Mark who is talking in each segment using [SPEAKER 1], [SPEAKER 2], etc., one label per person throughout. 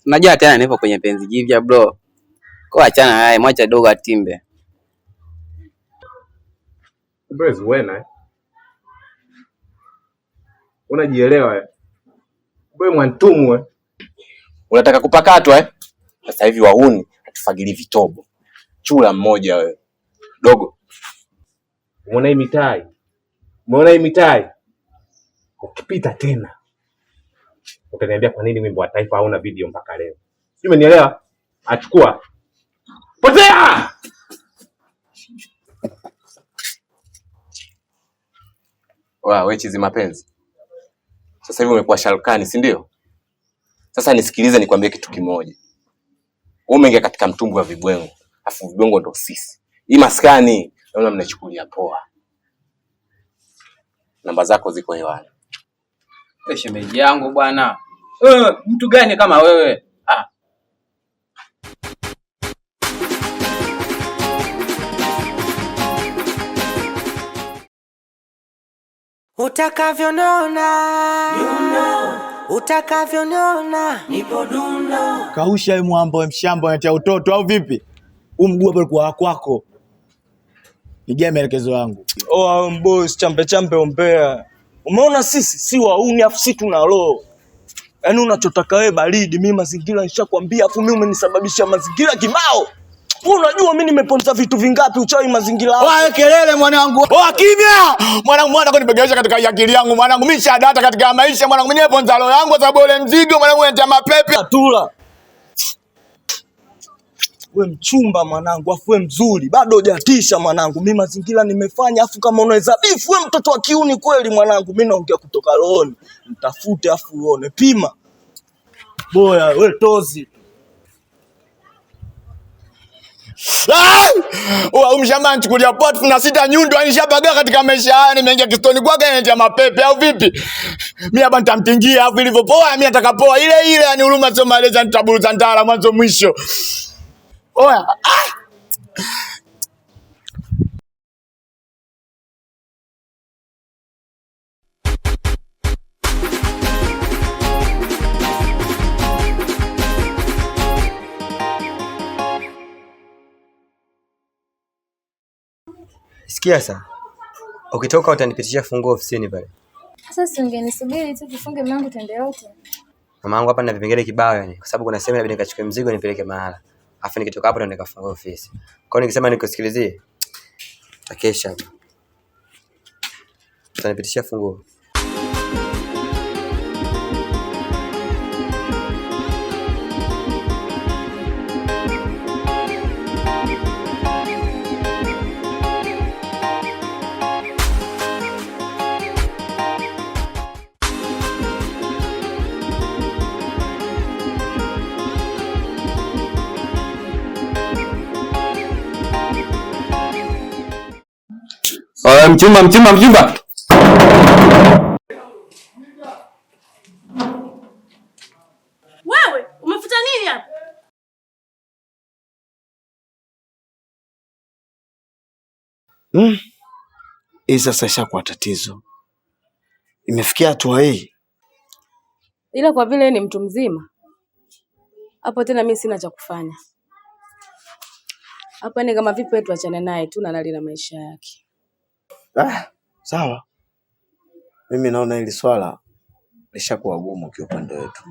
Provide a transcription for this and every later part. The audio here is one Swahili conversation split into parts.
[SPEAKER 1] Unajua tena nipo kwenye penzi jipya bro. Kwa achana naye, mwacha dogo atimbe.
[SPEAKER 2] Kumbe Zuwena eh? Unajielewa eh? Kumbe mwantumu eh?
[SPEAKER 3] Unataka kupakatwa eh? Sasa hivi wahuni hatufagili vitobo. Chula mmoja wewe. Dogo.
[SPEAKER 2] Umeona hii mitai? Umeona hii mitai? Ukipita tena utaniambia kwa nini wimbo wa taifa hauna video mpaka leo. Sijui umenielewa? Achukua. Potea!
[SPEAKER 3] Wa, wewe chizi mapenzi. Sasa hivi umekuwa sharukani, si ndio? Sasa nisikilize nikwambie kitu kimoja. Wewe umeingia katika mtumbwi wa vibwengo. Afu vibwengo ndo sisi. Hii maskani naona mnachukulia poa. Namba zako ziko hewani.
[SPEAKER 1] Wewe shemeji yangu bwana. Mtu gani kama wewe? Ah,
[SPEAKER 4] Utakavyonona, utakavyonona, nipo dundo.
[SPEAKER 5] Kausha wewe mwambo we mshamba unatia utoto au vipi? Huu mguu hapo ulikuwa kwako. Pigia maelekezo yangu.
[SPEAKER 6] Oh, boss, champe champe ombea. Umeona sisi si wauni afu si tuna roho. Yaani unachotaka wewe baridi, mimi mazingira nishakwambia, afu mimi umenisababisha mazingira kibao. Wewe unajua mimi nimeponza vitu vingapi uchawi mazingira hapo.
[SPEAKER 5] Wewe kelele mwanangu. Oh kimya. Mwanangu mwana kunipegelesha katika akili yangu mwanangu. Mimi shadata katika maisha mwanangu. Mimi nimeponza roho yangu kwa sababu ule mzigo mwanangu unatia mapepe.
[SPEAKER 6] Tula. We mchumba mwanangu, afu we mzuri, bado hujatisha mwanangu. Mimi mazingira nimefanya, afu kama unaweza bifu, we mtoto wa kiuni kweli mwanangu. Mimi naongea kutoka rohoni, mtafute afu uone, pima boya, we tozi.
[SPEAKER 5] Huyu mshamba anichukulia poa na sita nyundo anishabagaa katika maisha haya, nimeingia kistoni kwake ananitia mapepe au vipi? Mimi hapa nitamtingia afu ilivyopoa mimi nataka poa ile ile, yani huruma sio malezi, nitaburuza ndala mwanzo mwisho. Oya, ah!
[SPEAKER 7] Sikia sasa. Ukitoka utanipitishia funguo ofisini pale.
[SPEAKER 8] Sasa si ungenisubiri tu tufunge mlango tuende wote.
[SPEAKER 7] Mama yangu hapa na vipengele kibao yani, kwa sababu kuna sehemu inabidi nikachukue mzigo nipeleke mahala. Alafu nikitoka hapo ndo nikafungue ofisi. Kwa hiyo nikisema nikusikilizie, takesha hapa. Utanipitishia funguo.
[SPEAKER 1] Oya, mchumba mchumba mchumba.
[SPEAKER 9] Wewe umefuta nini hapa?
[SPEAKER 10] Mm. Hii sasa ishakuwa tatizo, imefikia hatua hii.
[SPEAKER 9] Ila kwa vile ni mtu mzima hapo, tena mimi sina cha kufanya hapa. Ni kama vipi, tuachane naye tu na nali na maisha yake.
[SPEAKER 10] Ah, sawa, mimi naona hili swala lishakuwa gumu kiupande wetu,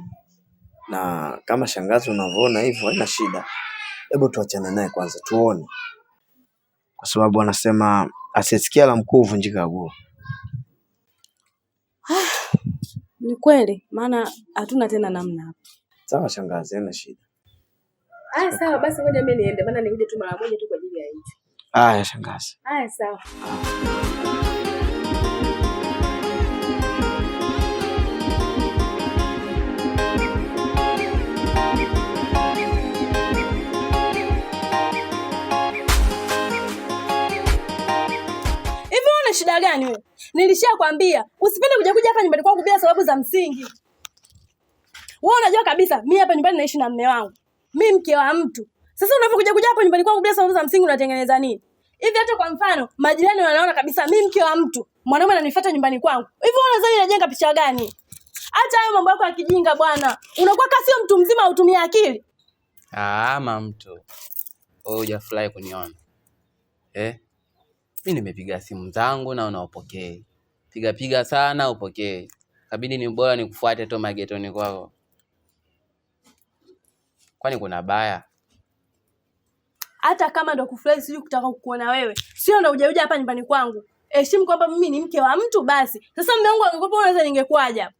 [SPEAKER 10] na kama shangazi unavyoona hivyo, haina shida. Hebu tuachane naye kwanza tuone, kwa sababu anasema asiyesikia la mkuu huvunjika guu.
[SPEAKER 9] Ni kweli, maana hatuna tena namna hapa.
[SPEAKER 10] Sawa shangazi, haina shida.
[SPEAKER 9] Aya, sawa basi, ngoja mimi niende, maana nikuja tu mara moja tu kwa ajili ya hicho.
[SPEAKER 10] Aya shangazi.
[SPEAKER 9] Aya, sawa. Hivi una shida gani wewe? Nilishakwambia usipende kuja kuja hapa nyumbani kwangu bila sababu za msingi. Wewe unajua kabisa mimi hapa nyumbani naishi na mume wangu. Mimi mke wa mtu. Sasa unapokuja kuja hapa nyumbani kwangu bila sababu za msingi unatengeneza nini? Hivi hata kwa mfano majirani wanaona kabisa mimi mke wa mtu, mwanaume ananifuata nyumbani kwangu. Hivi wewe unadhani inajenga picha gani? Acha hayo mambo yako ya kijinga bwana. Unakuwa kasi sio mtu mzima utumie akili.
[SPEAKER 1] Ah, ama mtu. Wewe hujafurahi kuniona. Eh? Mimi nimepiga simu zangu na unaupokei. Piga piga sana upokei. Kabidi ni bora nikufuate tu magetoni kwako. Kwani kuna baya?
[SPEAKER 9] Hata kama ndo kufurahi sijui kutaka kukuona wewe. Sio ndo uje hapa nyumbani kwangu. Heshimu kwamba mimi ni mke wa mtu basi. Sasa mume wangu angekuwa unaweza ningekuaje hapa?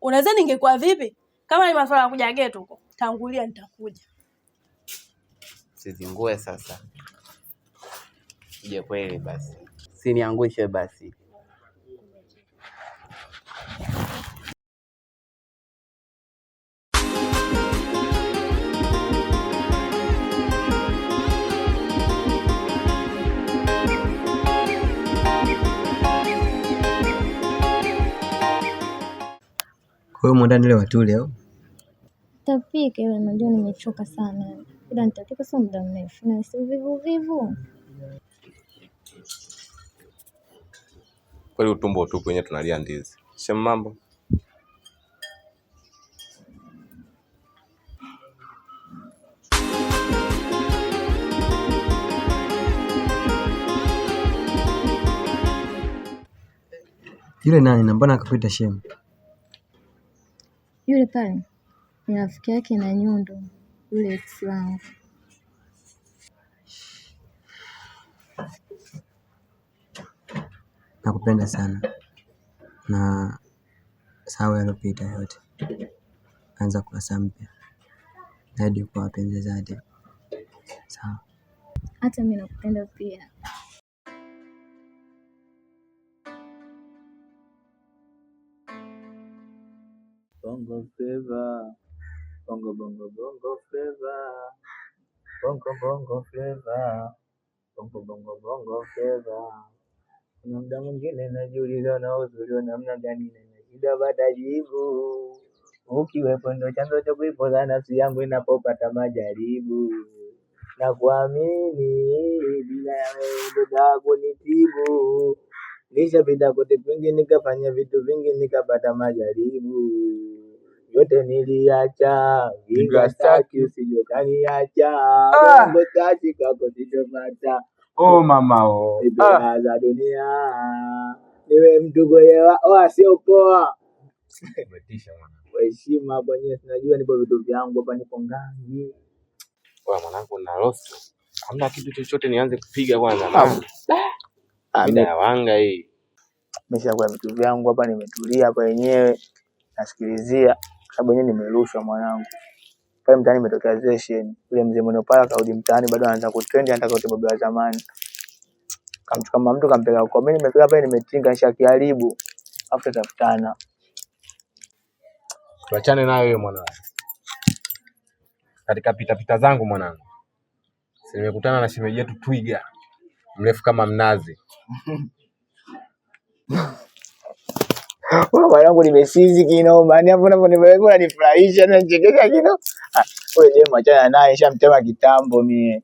[SPEAKER 9] Unaweza ningekuwa vipi? Kama ni masuala ya kuja geto huko, tangulia nitakuja.
[SPEAKER 1] Sizingue sasa. Uje kweli basi. Siniangushe basi.
[SPEAKER 7] Kwa hiyo mwandani leo hatuli au?
[SPEAKER 8] Nitapika ila najua nimechoka sana. Ila nitapika sio muda mrefu. Na si uvivu uvivu.
[SPEAKER 3] Kweli utumbo utupu wenyewe tunalia ndizi. Shem mambo.
[SPEAKER 7] Yule nani na mbona akakuita shemu?
[SPEAKER 8] Yule pale ni rafiki yake na Nyundo, yule ex wangu.
[SPEAKER 7] Nakupenda sana na sawa yaliyopita yote. Anza kurasa mpya. Naahidi kuwa wapenzi zaidi. Sawa.
[SPEAKER 8] Hata mimi nakupenda pia.
[SPEAKER 11] Bongo flava, bongo bongo bongo flava, bongo bongo flava, bongo bongo bongo flava. Kuna muda mwingine najiuliza na uzuri wa namna gani na nashindwa pata jibu. Ukiwepo ndo chanzo cha kuipoza nafsi yangu inapopata majaribu. Na kuamini bila ya wewe ndo dawa kunitibu. Nishapita kote kwingi nikafanya vitu vingi nikapata majaribu. Yote niliacha, vinga staki usije ukaniacha. Bongo staki kwako sitopata.
[SPEAKER 2] Oh mama oh.
[SPEAKER 11] Ibada za dunia. Niwe mtu kuelewa, oa sio poa.
[SPEAKER 2] Umetisha mwanangu.
[SPEAKER 11] Kwa heshima bwana, sinajua nipo vitu vyangu hapa, nipo ngangi.
[SPEAKER 3] Wewe mwanangu na rosto. Hamna kitu chochote nianze kupiga kwanza. Mida ya wanga hii.
[SPEAKER 11] Nimeshakuwa vitu vyangu hapa, nimetulia hapa yenyewe nasikilizia, sababu yenyewe nimerushwa mwanangu. Pale mtaani imetokea session, yule mzee mwenye pala karudi mtaani, bado anaanza kutrend, anataka ute wa zamani. Kamchukua mama mtu kampeleka huko. Mimi nimefika pale nimetinga, nishakiharibu. Afu tutafutana.
[SPEAKER 2] Tuachane nayo hiyo mwanangu. Katika pita pita zangu mwanangu, si nimekutana na shemeji yetu Twiga, mrefu kama mnazi.
[SPEAKER 11] Wewe mwanangu nimesizi kinoma. Yaani hapo unavyonipeleka unanifurahisha, unanichekesha kino. Ah, wewe demu achana naye, nishamtema kitambo mie.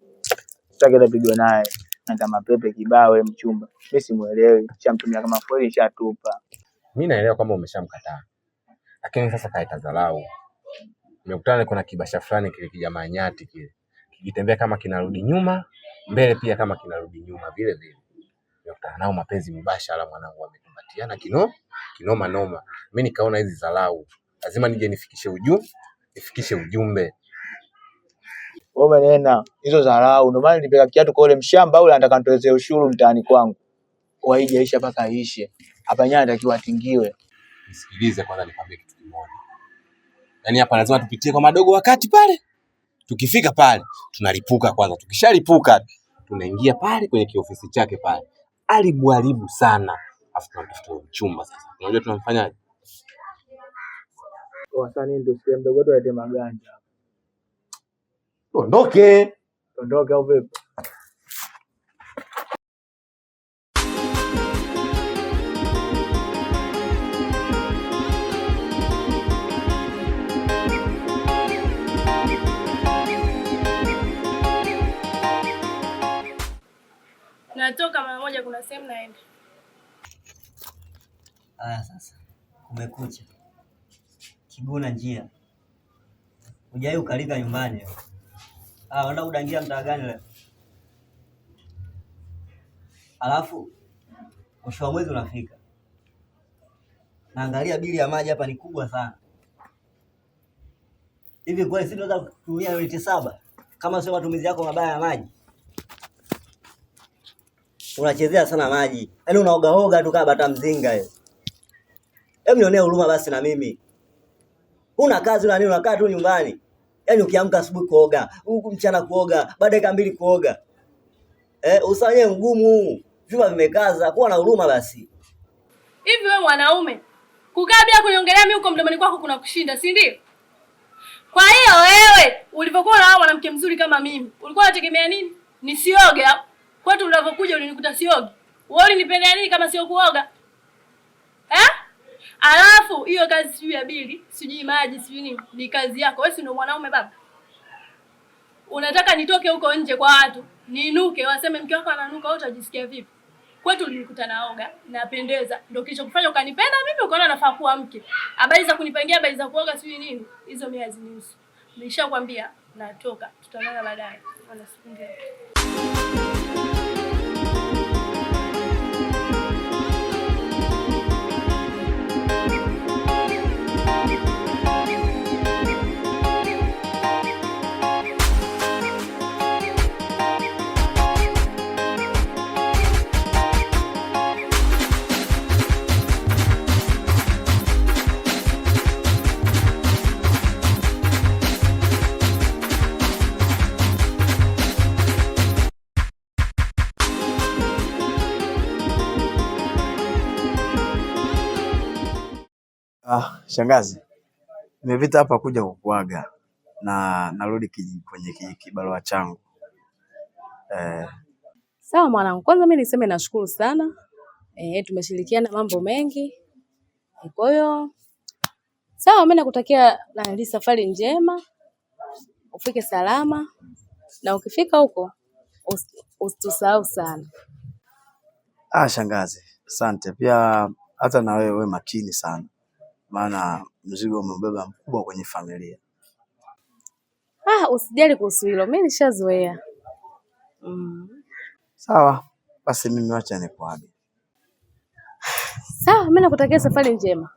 [SPEAKER 11] Sitaki hata pigwa naye. Na mapepe kibao wewe mchumba. Mimi simuelewi. Nishamtumia kama foili nishatupa.
[SPEAKER 2] Mimi naelewa kwamba umeshamkataa, lakini sasa kaita dharau. Nimekutana kuna kibasha fulani kile kijamaa nyati kile kikitembea kama kinarudi nyuma, mbele pia kama kinarudi nyuma vile vile. Nimekutana nao mapenzi mubashara mwanangu, wamekumbatiana kinoma noma. Mimi nikaona hizi dharau, lazima nije nifikishe nifikishe ujumbe.
[SPEAKER 11] Wewe umenena hizo dharau, ndio maana nilipeka kiatu kwa ule mshamba ule anataka nitoezee ushuru mtaani kwangu. Haijaisha mpaka iishe. Hapa nyanya anatakiwa atingiwe.
[SPEAKER 2] Nisikilize kwanza, nikwambie kitu kimoja. Yaani hapa lazima tupitie kwa madogo wakati pale. Tukifika pale tunalipuka kwanza, tukishalipuka tunaingia pale kwenye kiofisi chake pale, alibu alibu sana, afu tunamtafuta mchumba sasa. Unajua tunamfanyaje?
[SPEAKER 11] Wasanii ndio sikia mdogo wetu alete maganja.
[SPEAKER 2] Tuondoke.
[SPEAKER 11] Tuondoke au vipi?
[SPEAKER 9] Natoka mara moja, kuna sehemu naenda.
[SPEAKER 4] Haya sasa, kumekucha.
[SPEAKER 12] Kiguna njia. Hujai ukalika nyumbani. Ah, unaenda kudangia mtaa gani leo? Alafu mwisho wa mwezi unafika. Naangalia bili ya maji hapa ni kubwa sana. Hivi kweli sisi tunaweza kutumia uniti 7 kama sio matumizi yako mabaya ya maji? Unachezea sana maji. Yaani unaogaoga tu kama bata mzinga hiyo. Hebu nionee huruma basi na mimi. Huna kazi una nini, unakaa tu nyumbani. Yaani ukiamka asubuhi kuoga, huku mchana kuoga, baada ya 2 kuoga. Usanye mgumu. Vyuma vimekaza, kuwa na huruma basi.
[SPEAKER 9] Hivi wewe mwanaume, kukaa bila kuniongelea mimi huko mdomoni kwako kuna kushinda, si ndio? Kwa hiyo wewe ulipokuwa na mwanamke mzuri kama mimi, ulikuwa unategemea nini? Nisioge au? Kwetu unavyokuja ulinikuta sioge. Wewe ulinipendea nini kama sio kuoga? Eh? Alafu hiyo kazi sijui ya bili, sijui maji, sijui nini, ni kazi yako. Wewe si ndio mwanaume baba? Unataka nitoke huko nje kwa watu, niinuke waseme mke wako ananuka, wewe utajisikia vipi? Kwetu ulinikuta naoga, napendeza, ndio kilichokufanya ukanipenda mimi ukaona nafaa kuwa mke. Habari za kunipangia, habari za kuoga sijui nini, hizo mimi hazinihusu. Nilishakwambia natoka, tutaonana baadaye. Wala siku njema.
[SPEAKER 10] Ah, shangazi, nimepita hapa kuja kukuaga na narudi kwenye kibarua changu.
[SPEAKER 13] Sawa mwanangu, kwanza mimi niseme nashukuru sana. Tumeshirikiana mambo mengi. Kwa hiyo sawa, mimi nakutakia na safari njema, ufike salama na ukifika huko usitusahau sana.
[SPEAKER 10] Ah, shangazi, asante. Pia hata na wewe makini sana, maana mzigo umebeba mkubwa kwenye familia.
[SPEAKER 13] Ah, usijali kuhusu hilo, mimi nishazoea.
[SPEAKER 10] Sawa, basi mimi wacha nikuage.
[SPEAKER 13] Sawa, mimi nakutakia safari njema.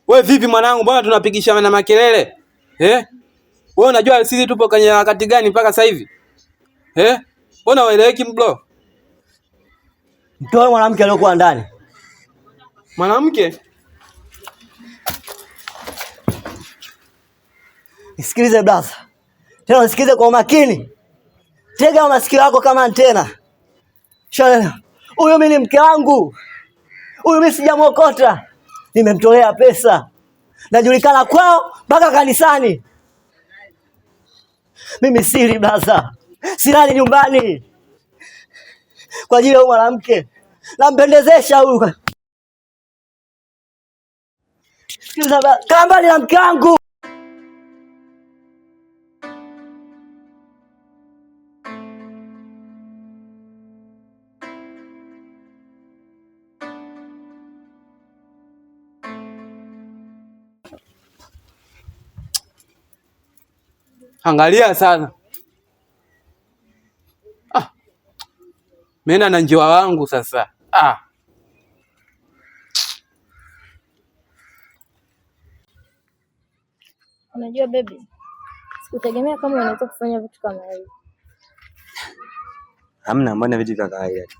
[SPEAKER 1] We vipi mwanangu, mbona tunapigishana na makelele? Eh? Wewe unajua sisi tupo kwenye wakati gani mpaka sasa hivi? Eh? Mbona ueleweki mbro?
[SPEAKER 12] Mtoe mwanamke aliyokuwa ndani.
[SPEAKER 1] Mwanamke?
[SPEAKER 12] Nisikilize brother. Tena nisikilize kwa umakini. Tega masikio yako kama antena. Shalala. Huyo mimi ni mke wangu. Huyo mimi sijamwokota. Nimemtolea pesa. Najulikana kwao mpaka kanisani. Mimi sili blaza, silali nyumbani kwa ajili ya huyu mwanamke, nampendezesha huyu. Sikiliza, kaa mbali na mke wangu.
[SPEAKER 1] Angalia sana. Ah. Mena na njiwa wangu sasa. Ah.
[SPEAKER 8] Unajua baby, sikutegemea kama unaweza kufanya vitu kama hivi.
[SPEAKER 7] Hamna, mbona vitu vya kawaida tu.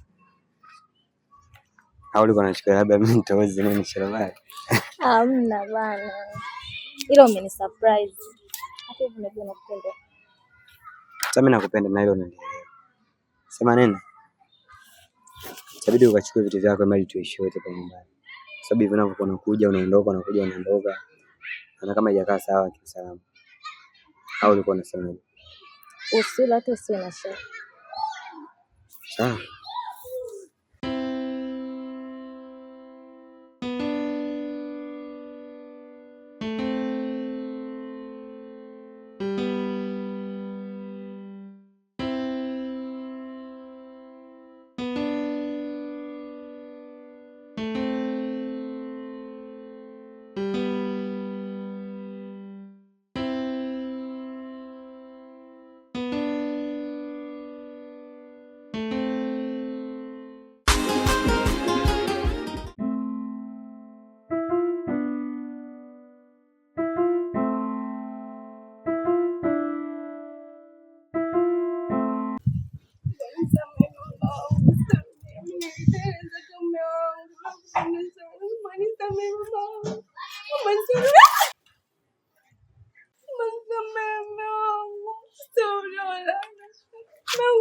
[SPEAKER 7] Au ulikuwa unachukulia labda mimi nitaweza nini sharabaya?
[SPEAKER 8] Hamna bana, ila umenisurprise. Hata hivi unajua nakupenda.
[SPEAKER 7] Sasa mimi nakupenda na hilo unanielewa. Sema nini? Itabidi ukachukue vitu vyako mali tuishi wote kwa nyumbani. Kwa sababu hivi unavyokuwa unakuja unaondoka unakuja unaondoka. Na kama haijakaa sawa kiusalama. Au ulikuwa unasemaje?
[SPEAKER 8] Usile hata usiwe na shaka.
[SPEAKER 7] Sawa.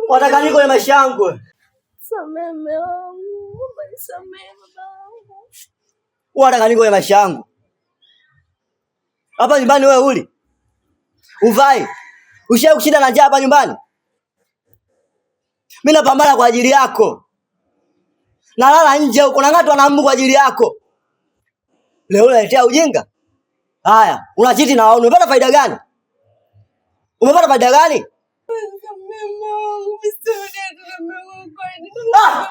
[SPEAKER 12] Wataka nini kwenye maisha yangu?
[SPEAKER 9] Samehe mume wangu, nisamehe baba wangu.
[SPEAKER 12] Wataka nini kwenye maisha yangu? Hapa nyumbani wewe uli uvai, ushawahi kushinda na njaa hapa nyumbani? Mimi napambana kwa ajili yako, nalala nje huko nang'atwa na mbu kwa ajili yako. Leo unaletea ujinga haya, unachiti na wauni, umepata faida gani? Umepata faida gani? Ah!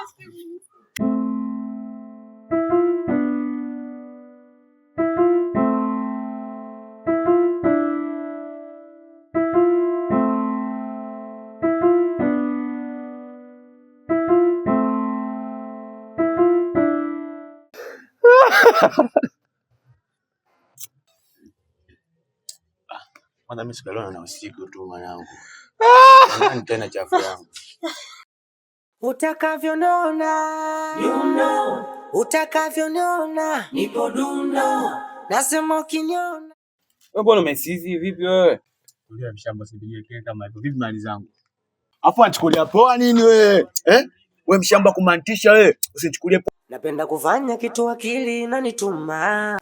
[SPEAKER 5] Kwanza mimi sikaliona na usiku tu mwanangu. Nani tena chafu yangu.
[SPEAKER 4] Utakavyonona, you know. Utakavyonona, nipo dundo. Nasema ukiniona.
[SPEAKER 1] Wewe mbona umesizi vipi wewe?
[SPEAKER 5] Tulia mshamba, usipigie kelele kama hivyo. Vipi mali zangu? Afu anachukulia poa nini wewe? Eh? Wewe mshamba kumantisha wewe, usinichukulie poa.
[SPEAKER 4] Napenda kufanya kitu akili inanituma.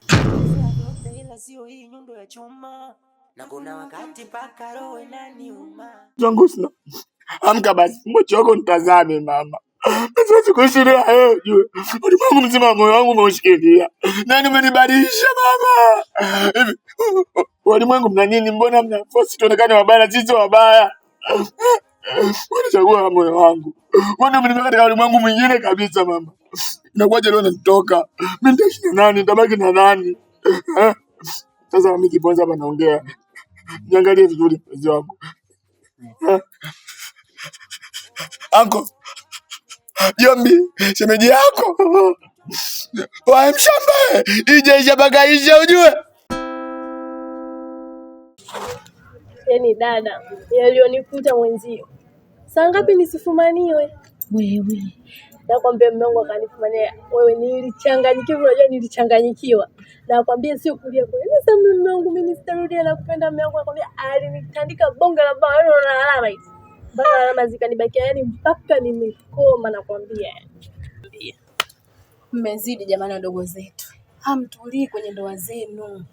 [SPEAKER 4] Ila sio hii nyundo ya chuma. Na kuna wakati mpaka roho inaniuma.
[SPEAKER 5] Zangu sina. Amka basi, mmoja wako nitazame mama. Siwezi kuishi bila wewe ujue. Ulimwengu mzima moyo wangu umeushikilia. Nani umenibadilisha mama? Hivi walimwengu mna nini? Mbona mna force tuonekane wabaya? Sisi wabaya. Unachagua moyo wangu. Mbona umeniweka katika ulimwengu mwingine kabisa mama? Inakuwaje leo nanitoka? Mimi nitaishi na nani? Nitabaki na nani? Sasa mimi kiponza hapa naongea. Niangalie vizuri mpenzi wangu. Anko, Jombi, shemeji yako. Wae mshamba, ije isha mpaka isha ujue.
[SPEAKER 9] Yaani dada, yaliyonikuta mwenzio. Saa ngapi nisifumaniwe?
[SPEAKER 8] Wewe
[SPEAKER 9] Nakwambia mume wangu akanifumania, wewe nilichanganyikiwa, unajua nilichanganyikiwa. Nakwambia sio kulia kwa. Sasa mume wangu mimi sitarudia na kupenda mume wangu, nakwambia alinitandika bonge la bao, yaani unaona alama hizi. Mpaka alama zikanibakia, yaani mpaka nimekoma nakwambia.
[SPEAKER 13] Mmezidi jamani, wadogo zetu, hamtulii kwenye ndoa zenu.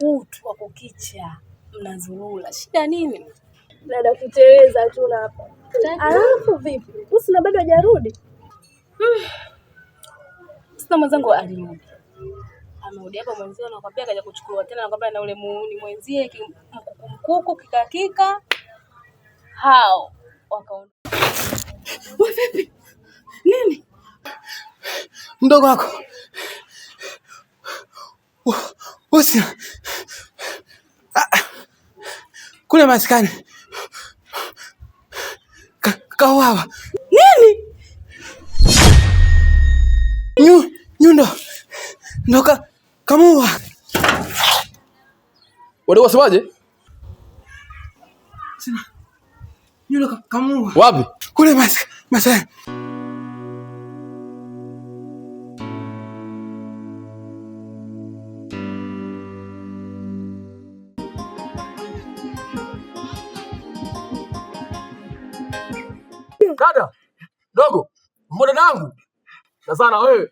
[SPEAKER 13] Kutwa kukicha mnazurura. Shida nini?
[SPEAKER 9] Dada kuteleza tu na hapa. Alafu vipi? Husna bado hajarudi?
[SPEAKER 13] Sasa mwenzangu alirudi. Amerudi hapa mwenzio anakwambia kaja kuchukuliwa tena, anakwambia na ule muuni mwenzie mkuku mkuku kikakika. Hao wakaondoka.
[SPEAKER 9] Wewe vipi? Nini?
[SPEAKER 1] Mdogo wako Husna kule maskani kauawa.
[SPEAKER 9] Nini?
[SPEAKER 1] Nyundo ndo kamuua.
[SPEAKER 14] Wadogo wasemaje?
[SPEAKER 1] Nyundo kamuua.
[SPEAKER 14] Wapi?
[SPEAKER 1] Kule maskani.
[SPEAKER 14] Dada, dogo, mbona dadangu? Na sana wewe.